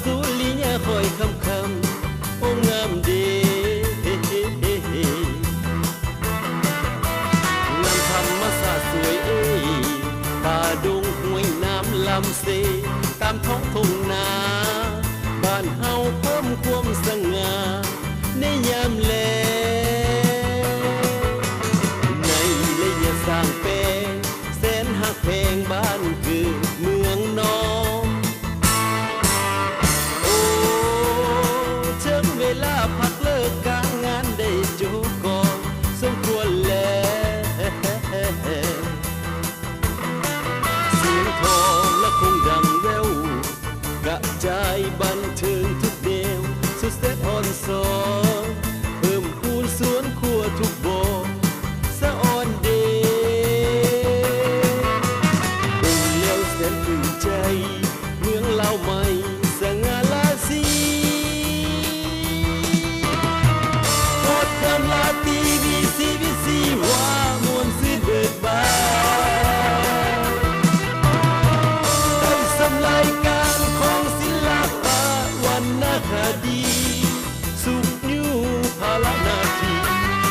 ສຸລິຍາຂ້ອຍຄ່ຳໆ ໂອ້ ງາມເດ ງາມທຳມະຊາດສວຍເອີຍ ປ່າດົງຫ້ວຍນ້ຳລຳເຊ ຕາມທ້ອງທົ່ງນາ ບ້ານເຮົາເພີ່ມຄວາມສະຫງ່າ ໃນຍາມແລງ ໃນໄລຍະສ້າງແປງ ແສນຮັກແພງບ້ານເກີດເມືອງນອນ ໂອ້ ເຖິງເວລາພັກເລີກກາງານໄດ້ໂຈະກ່ອນສົມຄວນແລ ສຽງທໍລະຄົງດັງແວ່ວ ກະຈາຍບັນເທີງທຸກແນວ ສຸດແສນອອນຊອນ ເພີ່ມພູນສວນຄົວທຸກບ່ອນ ສະອອນເດ ເບິ່ງແລ້ວແສນປຶ້ມໃຈ ເມືອງລາວໃໝ່ ສະຫງ່າລາສີ ໂຄດຍາມລາຕີວີ ຊີວິດຊີວາ ມ່ວນຊື່ນເບີກບານ ໄດ້ຊົມລາຍການຂອງສິລະປະ ວັນນະຄະດີ ຊຸກຍູ້ພາລະໜ້າທີ່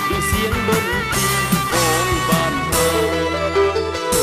ດ້ວຍສຽງດົນຕີຂອງບ້ານເຮົາ.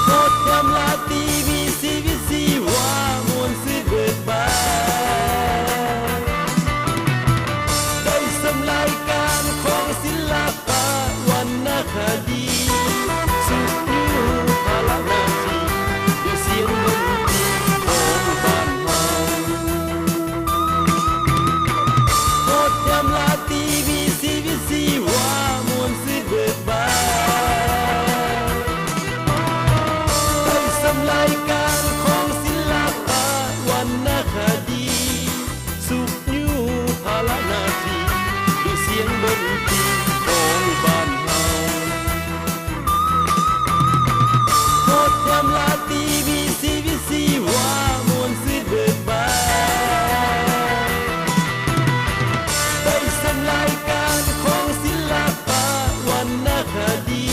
ໂຄດຍາມລາຕີວີ ຊີວິດຊີວາ ມ່ວນຊື່ນເບີກບານ ໄດ້ຊົມລາຍການຂອງສິລະປະ ວັນນະຄະດີ ຊຸກຍູ້ພາລະໜ້າທີ່ ດ້ວຍສຽງດົນຕີຂອງບ້ານເຮົາ. ໂຄດຍາມລາຕີວີ ຊີວິດຊີວາ ມ່ວນຊື່ນເບີກບານ ໄດ້ຊົມລາຍການຂອງສິລະປະ ວັນນະຄະດີ ຊຸກຍູ້ພາລະໜ້າທີ່ ດ້ວຍສຽງດົນຕີຂອງບ້ານເຮົາ. ໂຄດຍາມລາຕີວີ ຊີວິດຊີວາ ມ່ວນຊື່ນເບີກບານ ໄດ້ຊົມລາຍການຂອງສິລະປະ ວັນນະຄະດີ